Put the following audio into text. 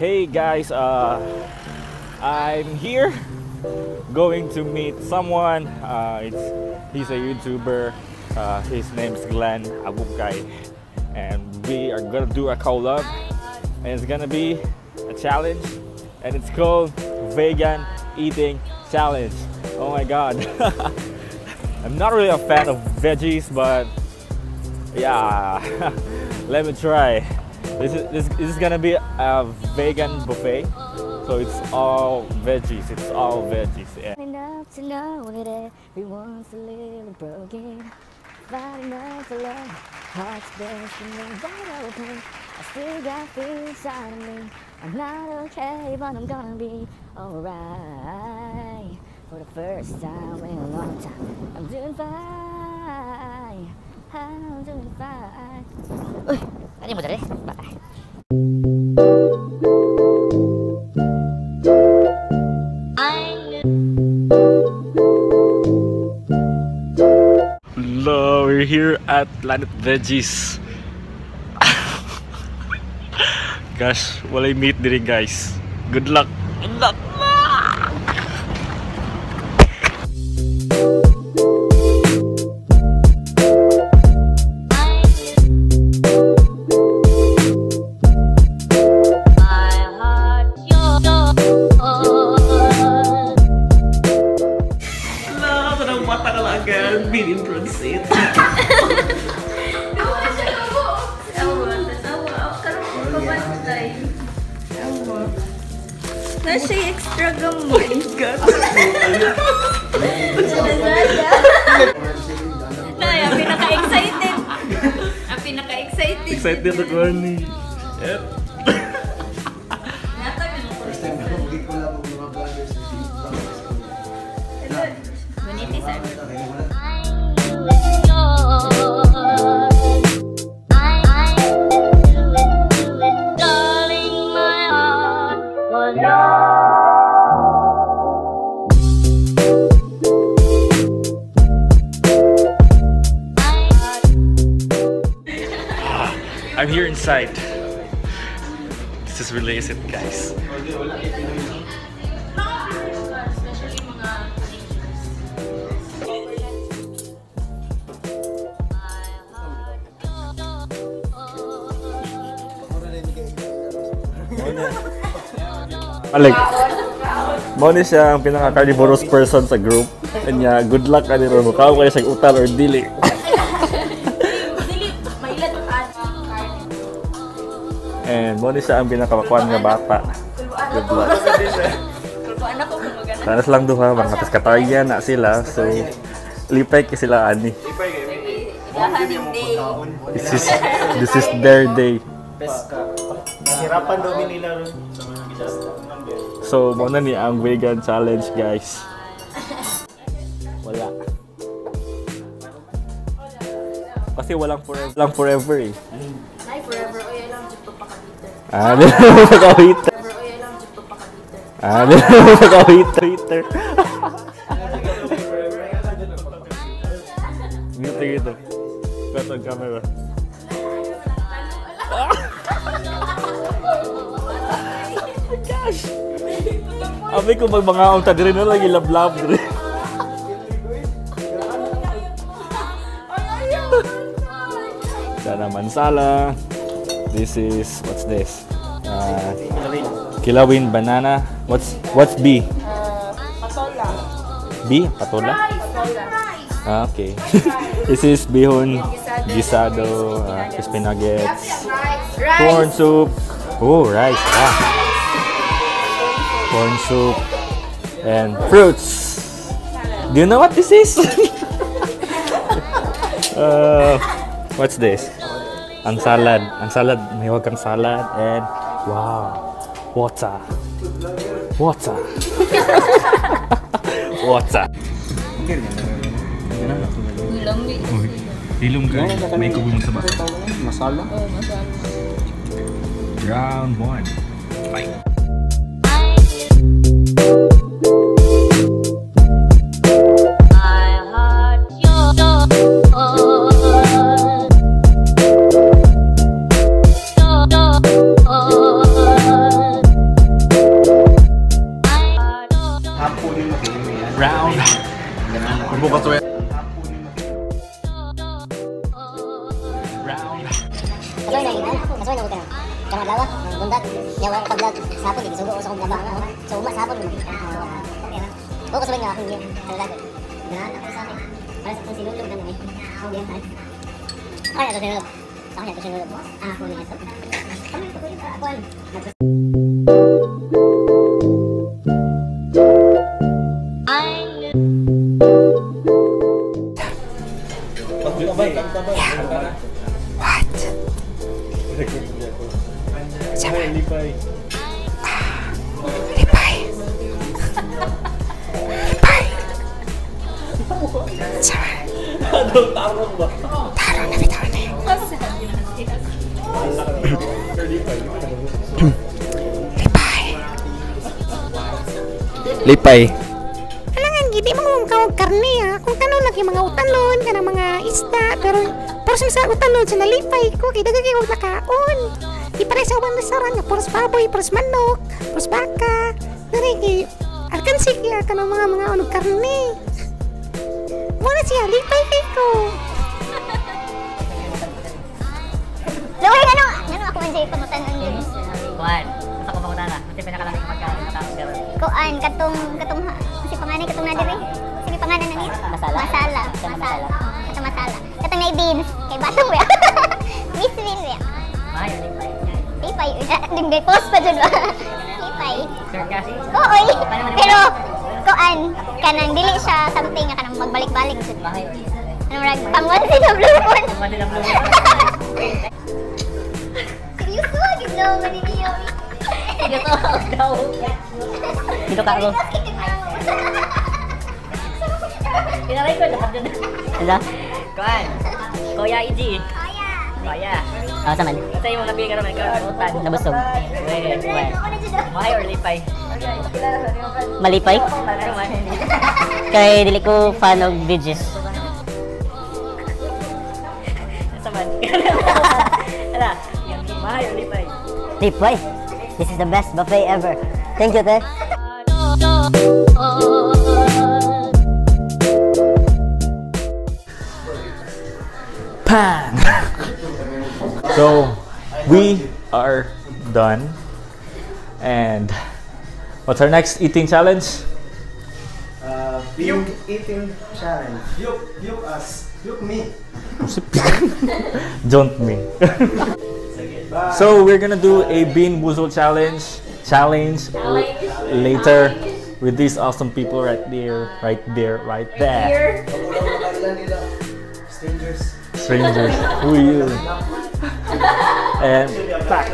Hey guys, I'm here going to meet someone. It's he's a YouTuber. His name's Glenn Abucay, and we are gonna do a collab, and it's gonna be a challenge, and it's called Vegan Eating Challenge. Oh my God. I'm not really a fan of veggies, but yeah, let me try. This is gonna be a vegan buffet, so it's all veggies. It's all veggies. Yeah. Enough to know that everyone's a little broken. Fight enough for love, hearts bursting wide open. I still got fear inside of me. I'm not okay, but I'm gonna be alright. For the first time in a long time, I'm doing fine. I'm doing fine. Uy, ano mo dali? Bye. Hello, we're here at Planet Veggies. Gosh, walay meat diri, guys. Good luck. Good luck. My heart, yours. Hello, tanong mata ka lang agad. Bilin transit. Na siya extra gamay. God. Na, ang pinaka-excited. Ang pinaka-excited. Excited ako ni. Yep. First time ko mag-collab og mga vloggers. Boniti sir. Darling, my heart was I'm here inside. This is really it, guys. Especially mga Alec, mao ni siya ang pinaka-carnivorous person sa group. Kanya, good luck ani ron. Mukaw kayo sa utal or dili. Dili, mailad ang And mao ni siya ang pinakakuan nga bata. Good luck. Kulbuan ako kung magana. Sana silang duha, mga pescatarian na sila. So, lipay kay sila ani. Ilahan yung day. This is their day. Hirapan daw nila ron. So, mao na ni ang vegan challenge, guys. Wala. Kasi walang forever, walang forever eh. Ay, forever. Oy, alam, jud pa pakabiter. Ah, di na mo pakawita. Forever, oy, alam, jud pa pakabiter. Ah, di na mo pakawita. Twitter. Dito, dito. Cut ang camera. Gosh! Abi ko magmangaon ta diri na lagi lablab diri. Sana mansala. This is, what's this? Kilawin banana. What's B? Patola. B? Patola? Ah, okay. This is bihon gisado, crispy nuggets, corn soup. Oh, rice. Ah. Corn soup and fruits. Do you know what this is? What's this? Ang salad. Ang salad. May wag kang salad and wow, water. Water. Water. Lami. Hilom ka. May kubong sa baka. Masala? Oh, masala. Round one. Fight. My heart, yours. Yours. Kasuway na ko kanang kanang adlaw, ang bundag. Nya wa ko vlog sa hapon, gisugo ko sa akong trabaho. So uma sa hapon. Okay ra. Wa ko sabay nga akong talaga. Ganahan ako sa akin. Para sa akong sinulog na eh. Ako diyan. Ay, ato sinulog. Ako niya ato sinulog. Ah, ako niya ato. Kami ko kuya kuan. What? Lipay. Lipay. Lipay. Sama. Tarong na bitaw ni. Lipay. Lipay. Alangan gidi mo kang karne ha. Kung kano lagi mga utanon, kanang mga isda, pero puros sa utanon sa nalipay ko kay daghan kay og nakaon. Di pare sa ubang restaurant nga puros baboy, puros manok, puros baka. Diri kay alkansi kaya kanang mga onog karne. Mo na siya lipay kay ko. Luoy ngano? Ngano ako man jay pangutan-on jud. Kuan, sa ko pangutana, kasi pinakalamig pagkain na tao karon. Kuan katong katong si panganay katong na diri. Sige pangalan na niya. Masala? Masala. Katong Masala. masala. Katong masala. Katong na beans kay batong ba. Miss Win ba. Mayo lipay. Lipay. Dinggay post pa jud ba. Lipay. Sure ka? Oo, oy. Pero kuan kanang dili siya something nga kanang magbalik-balik jud. Mayo. Ano murag pang once in a blue moon. Once in a blue moon. Seryoso, gid no maniniyo. Dito daw. Dito ka ako. Pinaray ko dapat yun. Ano? Kuan. Kuya Iji. Kuya. Ah, sa man. Kasi yung mga napili ka naman ikaw, utan. Nabusog. Wait, wait. Mahay or lipay? Malipay? Ano man? Kay dili ko fan og veggies. Sa man. Ala, mahay or lipay? Lipay. This is the best buffet ever. Thank you, te. Pan. So we are done. And what's our next eating challenge? Puke eating challenge. Puke, puke us. Puke me. Don't me. So we're gonna do a Bean Boozled challenge later with these awesome people right there, right there, right there. Strangers. Strangers. Who are you? And back.